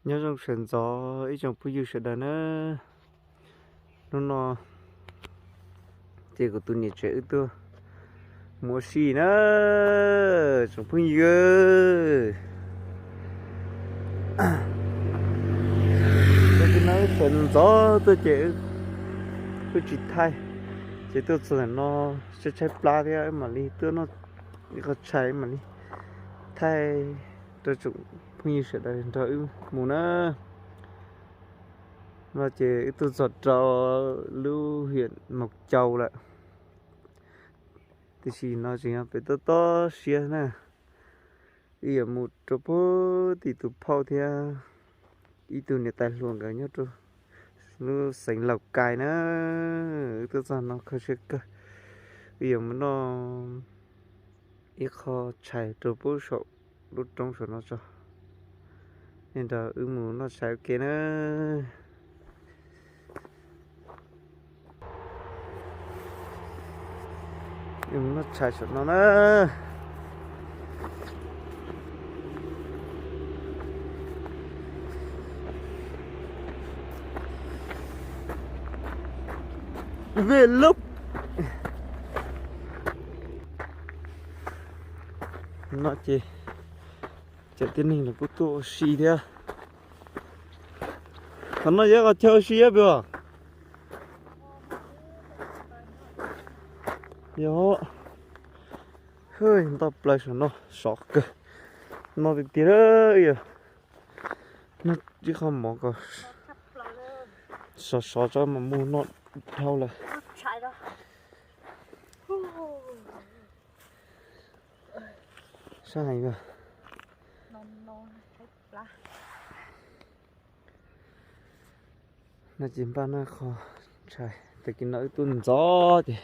Nyob zoo sawv ntxov ib tsoom phooj ywg sawv daws na. Hnub no ces kuv tus niam tsev wb tuaj mus ua si na, tsoom phooj ywg. Tau ti no wb sawv ntxov tuaj ces wb tsis thaij, ces tuaj txog ntawm no tshaib tshaib plab thiab, wb mam li tuaj noj ib qho tshais mam li thaij rau tsoom phooj ywg sawv daws nrog wb mus na. No ces wb tuaj txog rau lub hiam Mos Cau lawm, tiam sis no tseem yog pem tob tob siab na. Wb yuav mus rau puag tim tus phauj thiab ib tug niam tais hluas nkawd nyob rau lub xeev Laus Kais na. Wb tuaj txog no kho siab kawg. Wb yuav mus noj ib qho tshais rau puag saum lub roob saum no tso. Nej nrog wb mus noj tshais ua ke na. Wb mus noj tshais saum no na. Vlog no ces cov tib neeg los kuj tuaj ua si thiab. Qhov no yog qhov chaw ua si ib pliag. Yog, ntoj plaws saum no sov kawg. No tiag tiag, yog noj ib qho mov kom sov sov tso mas mus noj dhau lawm. Sab heev. No ces npaj noj qho tshais, tag kis no wb tuaj ntxov ces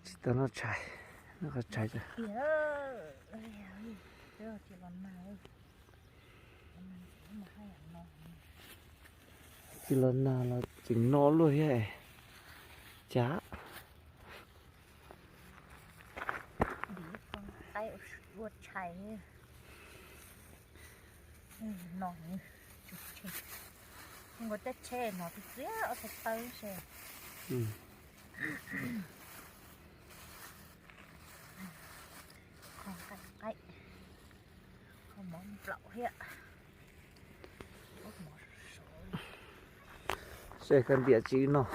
tsis tau noj tshais, noj qho tshais. Tsis los nag los tseem no luaj thiab. Cas ua tshais no, nkaus tej tsheb no txias ob txhais taw se. Kho nqaij, kho mov nplaum thiab. Seb koj ntiam tsis noj.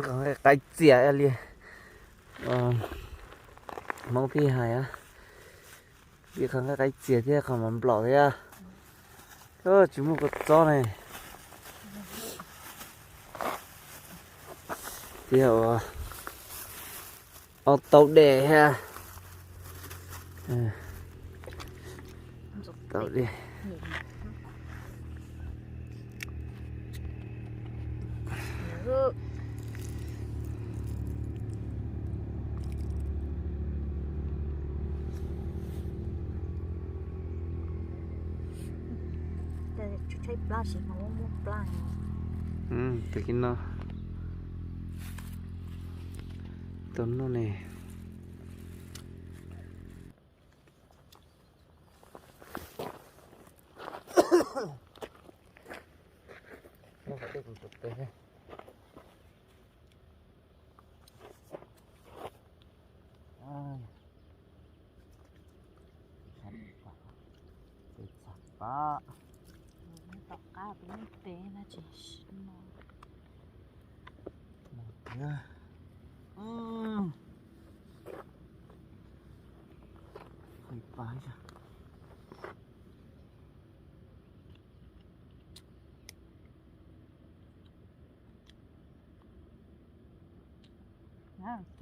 Qhov nqaij qaib txias li Hmoob pheej hais, ib qhov nqaij qaib txias thiab qhov mov nplaum thiab. Tsis muaj kua txob ne. Tiag ua ob tau dej thiab. Tau dej. Tag kis no tau noj ne. Tom qab peb lub peb no tsis no.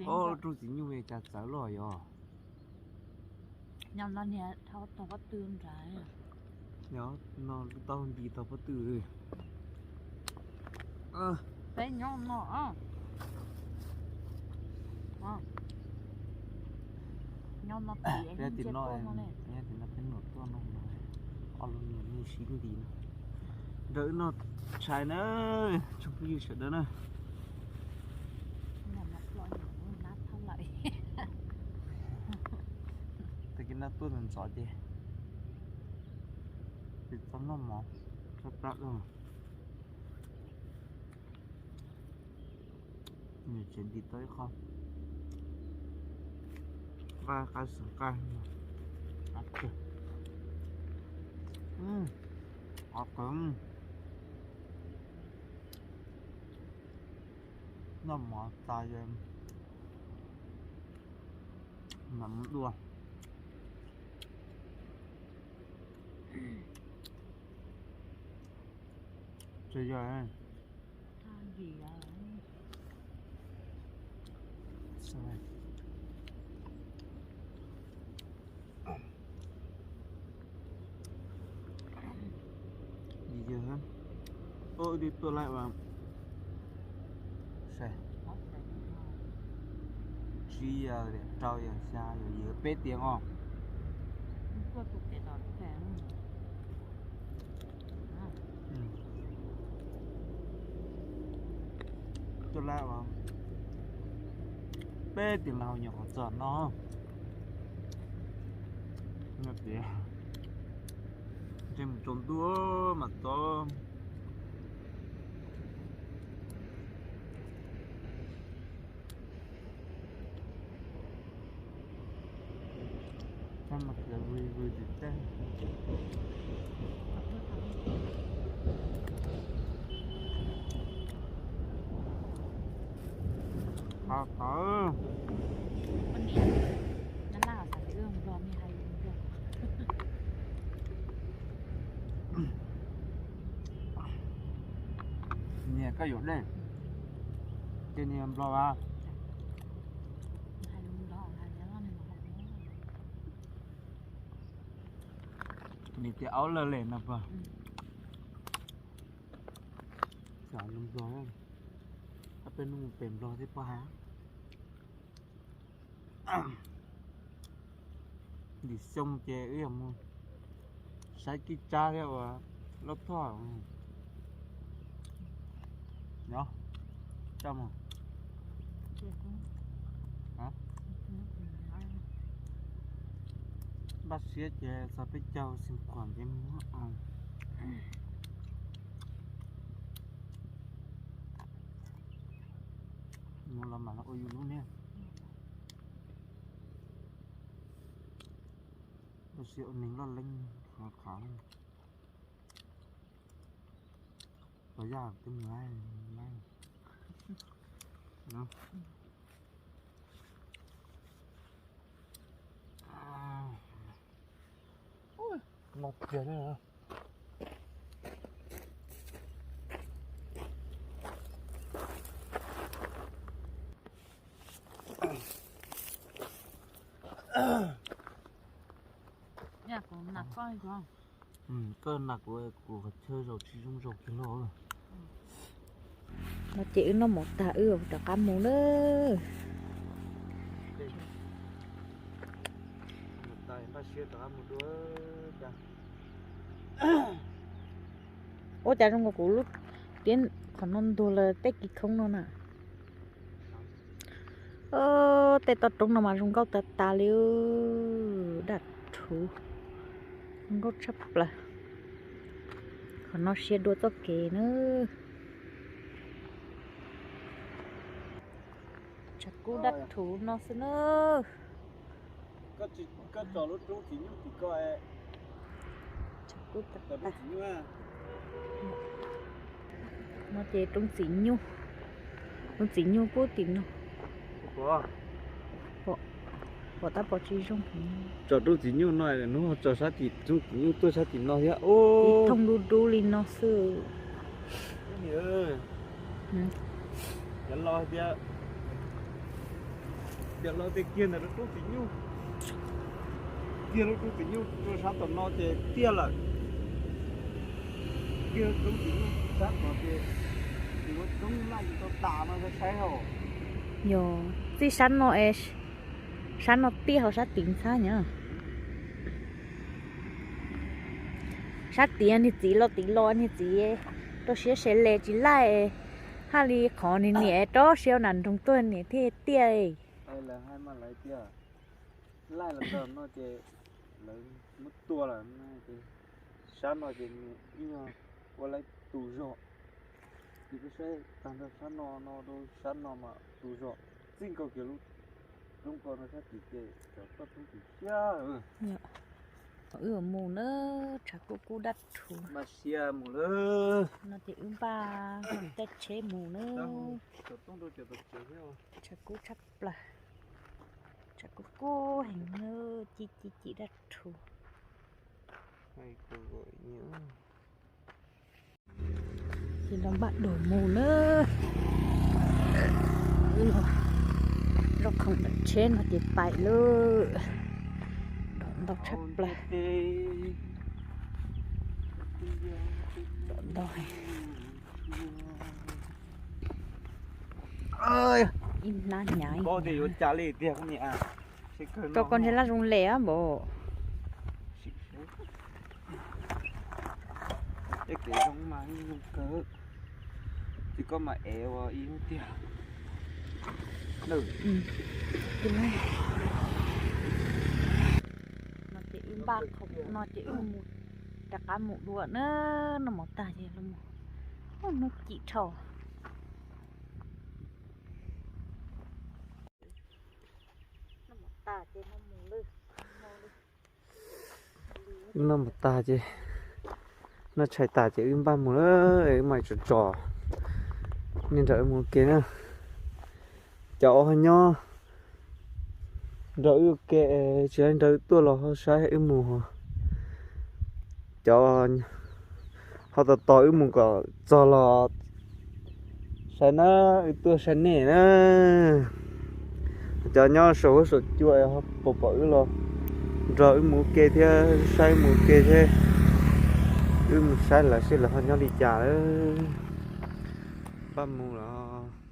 Ub, rau txiv nyuj cas txawv luaj yog. Nyob no niag dhau tog pob tw nrad. Nyob no tau nti tog pob tw. Peb nyob no. Nyob no peb tim no, peb tim no peb nus tuaj no, ob lub niag nws sib nti no. Nrog wb noj tshais na, tsoom phooj ywg sawv daws na. Tag kis no tuaj ntxov ntxov ces Txhob noj mov, txhob plab dua. Nws tsev nti tau ib qho. Nqaij, qab xeem nqaij. Qab kawg. Qab kawg. Noj mov tas ces mam mus dua. Tsis yog. Ub, twb tuaj laij ua tsib yam, rau yam, xya yam, yim peb tiam os. Tuaj laij ua peb tiam los nyuam qhuav txog no. Ntshe mus tsaus ntuj mas txog. Niag koj yuav dej, ces niag Nplog as. Nws tias aub lawj lem no pog. Xyov lus Nplog, ob peb hnub mus pem Nplog thiab pog hais. Lim xyoo ces wb yuav mus saib kib tsab thiab ua lub thoj. Nyob, coj mus. Npaj siab ces txog peb caug xees khuam ces mus. Mus los mam los ua yus lub niag. Tab sis ua neeg loj leeb qhov qhov, pos yaj twb mus laij. No kiag. Koj nas kuv, kuv qhov chaw zaum tsis zoo zaum kiag los. No ces wb noj mov tag wb rov qab mus na. Ua cas zoo nkaus kuv lub tiab qhov no ntuag lawm tej kis khoob no na. Tej toj roob no mas zoo nkauj tas tas li, daj rhuv, zoo nkauj tshaj plaws. Qhov no siab dua txoj kev na. Tshav kub daj rhuv no xwb na. Koj tso lub roob txiv nyuj tim ko. Tshav kub tas tas. No ces roob txiv nyuj, roob txiv nyuj pub tim no. Pom tab pom tsis zoo. Tso roob txiv nyuj no, hnub tso sab tim roob txiv nyuj tuaj sab tim no thiab. Ib thooj dub dub li no xwb. Cov laus hais tias, cov laus tias kiag ntawm lub roob txiv nyuj, kiag lub roob txiv nyuj rau sab tom no ces tiaj lawm. Kiag lub roob txiv nyuj sab tom ces tus roob laj tau tas no saib hauv. Yog txij sab no es, sab no tiaj hauv sab tid ntxhab nyob. Sab tid niag txiv los tid los niag txiv rau siab se le tsis laij, haj li qhov niag niam rau siab nram nroog tuaj niam thiaj tiaj. Lawv hais mas lawv tias laij los txog no ces lawv muab tua lawm ces Sab no ces nws ib nyuag ua lawv tus zog, ces peb saib tag nrho sab no no rau sab no mas tus zog txij nkaus kiag lub roob ko no sab tim ces cov toj roob tim siab. Wb yuav mus na, tshav kub kub dab rhuv. Npaj siab mus lawm. No ces wb npaj caij tsheb mus na. Tshav kub tshaj plaws, tshav kub kub heev na, ci ci ci dab rhuv. Ces los npaj dua mus na. Zaub khoom ntawm tsheb no ces pais lawm. Dom ntau tshaj plaws. Dom ntau. Ib hnab hnyav. Rau koj ntshe laj zoo les npaum. Tej kev zoo mas zoo kawg, ces koj mas ev ua ib lub tiag. No ces wb npaj khoom no ces wb mus rov qab mus dua na. Noj mov tag ces los mus. Hnub cim dhau. Noj mov tag ces, noj mov tag ces, noj tshais tas ces wb npaj mus lawm, wb mam tso tso nej nrog wb mus ua ke na. Cov uas ho nyob nrog wb ua ke, tsis nrog wb tuaj los ho saib wb mus. Cov ho tos tos wb mus kom txog los saib na, wb tuaj saib nej na. Cov nyob saum huab saum cua ho pom pom wb los nrog wb mus ua ke thiab, saib mus ua ke thiab. Wb mus saib lawv seb lawv ho nyob li cas lawm. Npaj mus los.